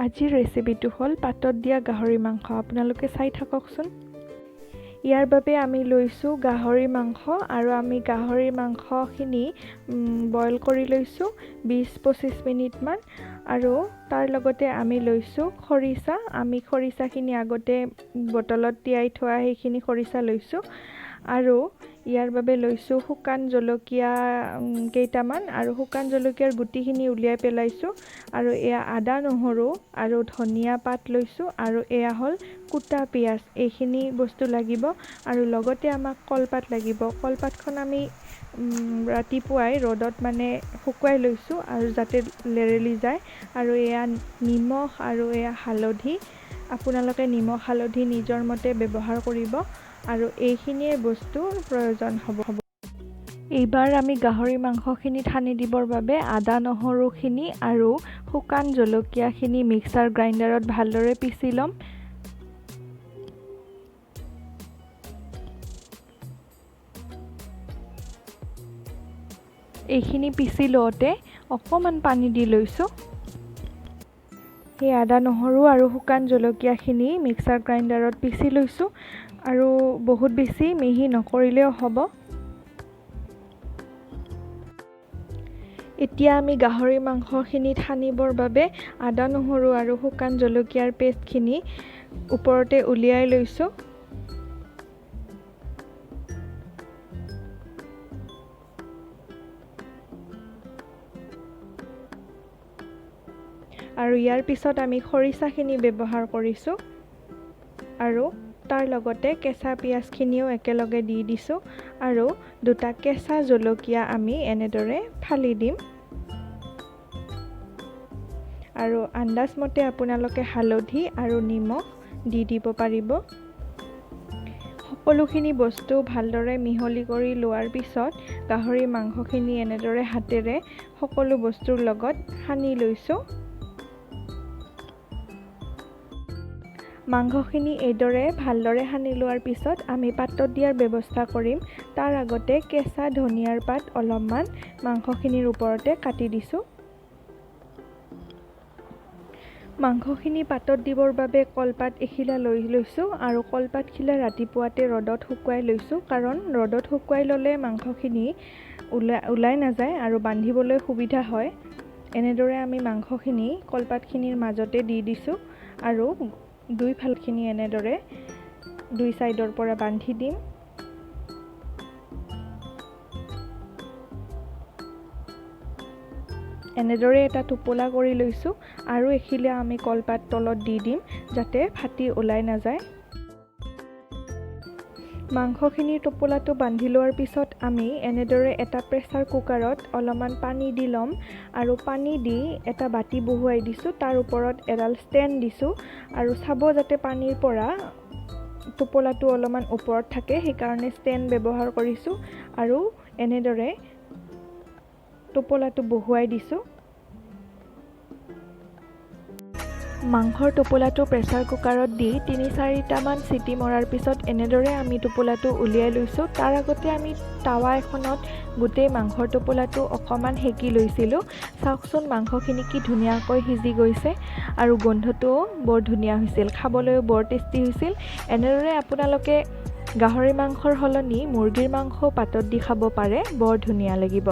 আজিৰ ৰেচিপিটো হ'ল পাতত দিয়া গাহৰি মাংস। আপোনালোকে চাই থাককচোন। ইয়াৰ বাবে আমি লৈছোঁ গাহৰি মাংস আৰু আমি গাহৰি মাংসখিনি বইল কৰি লৈছোঁ 20-25 মিনিটমান। আৰু তাৰ লগতে আমি লৈছোঁ খৰিচা। আমি খৰিচাখিনি আগতে বটলত তিয়াই থোৱা সেইখিনি খৰিচা লৈছোঁ। আৰু ইয়াৰ বাবে লৈছোঁ শুকান জলকীয়া কেইটামান আৰু শুকান জলকীয়াৰ গুটিখিনি উলিয়াই পেলাইছোঁ। আৰু এয়া আদা নহৰু আৰু ধনিয়া পাত লৈছোঁ আৰু এয়া হ'ল কুটা পিঁয়াজ। এইখিনি বস্তু লাগিব আৰু লগতে আমাক কলপাত লাগিব। কলপাতখন আমি ৰাতিপুৱাই ৰ'দত মানে শুকুৱাই লৈছোঁ আৰু যাতে লেৰেলি যায়। আৰু এয়া নিমখ আৰু এয়া হালধি। আপোনালোকে নিমখ হালধি নিজৰ মতে ব্যৱহাৰ কৰিব। আৰু এইখিনিয়ে বস্তুৰ প্ৰয়োজন হ'ব। এইবাৰ আমি গাহৰি মাংসখিনি সানি দিবৰ বাবে আদা নহৰুখিনি আৰু শুকান জলকীয়াখিনি মিক্সাৰ গ্ৰাইণ্ডাৰত ভালদৰে পিচি ল'ম। এইখিনি পিচি লওঁতে অকণমান পানী দি লৈছোঁ। সেই আদা নহৰু আৰু শুকান জলকীয়াখিনি মিক্সাৰ গ্ৰাইণ্ডাৰত পিচি লৈছোঁ আৰু বহুত বেছি মিহি নকৰিলেও হ'ব। এতিয়া আমি গাহৰি মাংসখিনিত সানিবৰ বাবে আদা নহৰু আৰু শুকান জলকীয়াৰ পেষ্টখিনি ওপৰতে উলিয়াই লৈছোঁ। আৰু ইয়াৰ পিছত আমি খৰিচাখিনি ব্যৱহাৰ কৰিছোঁ আৰু তাৰ লগতে কেঁচা পিঁয়াজখিনিও একেলগে দি দিছোঁ আৰু দুটা কেঁচা জলকীয়া আমি এনেদৰে ফালি দিম। আৰু আন্দাজমতে আপোনালোকে হালধি আৰু নিমখ দি দিব পাৰিব। সকলোখিনি বস্তু ভালদৰে মিহলি কৰি লোৱাৰ পিছত গাহৰি মাংসখিনি এনেদৰে হাতেৰে সকলো বস্তুৰ লগত সানি লৈছোঁ। মাংসখিনি এইদৰে ভালদৰে সানি লোৱাৰ পিছত আমি পাতত দিয়াৰ ব্যৱস্থা কৰিম। তাৰ আগতে কেঁচা ধনিয়াৰ পাত অলপমান মাংসখিনিৰ ওপৰতে কাটি দিছোঁ। মাংসখিনি পাতত দিবৰ বাবে কলপাত এখিলা লৈ লৈছোঁ আৰু কলপাতখিলা ৰাতিপুৱাতে ৰ'দত শুকুৱাই লৈছোঁ, কাৰণ ৰ'দত শুকুৱাই ল'লে মাংসখিনি ওলাই নাযায় আৰু বান্ধিবলৈ সুবিধা হয়। এনেদৰে আমি মাংসখিনি কলপাতখিনিৰ মাজতে দি দিছোঁ আৰু দুই ফালখিনি এনেদৰে দুই ছাইডৰ পৰা বান্ধি দিম। এনেদৰে এটা টোপোলা কৰি লৈছোঁ আৰু এখিলা আমি কলপাত তলত দি দিম যাতে ফাটি ওলাই নাযায়। মাংসখিনিৰ টোপোলাটো বান্ধি লোৱাৰ পিছত আমি এনেদৰে এটা প্ৰেছাৰ কুকাৰত অলপমান পানী দি ল'ম আৰু পানী দি এটা বাতি বহুৱাই দিছোঁ। তাৰ ওপৰত এডাল ষ্টেণ্ড দিছোঁ আৰু চাব যাতে পানীৰ পৰা টোপোলাটো অলপমান ওপৰত থাকে, সেইকাৰণে ষ্টেণ্ড ব্যৱহাৰ কৰিছোঁ আৰু এনেদৰে টোপোলাটো বহুৱাই দিছোঁ। মাংসৰ টোপোলাটো প্ৰেছাৰ কুকাৰত দি 3-4টামান চিটি মৰাৰ পিছত এনেদৰে আমি টোপোলাটো উলিয়াই লৈছোঁ। তাৰ আগতে আমি টাৱা এখনত গোটেই মাংসৰ টোপোলাটো অকণমান সেকি লৈছিলোঁ। চাওকচোন মাংসখিনি কি ধুনীয়াকৈ সিজি গৈছে আৰু গোন্ধটোও বৰ ধুনীয়া হৈছিল, খাবলৈও বৰ টেষ্টি হৈছিল। এনেদৰে আপোনালোকে গাহৰি মাংসৰ সলনি মুৰ্গীৰ মাংসও পাতত দি খাব পাৰে, বৰ ধুনীয়া লাগিব।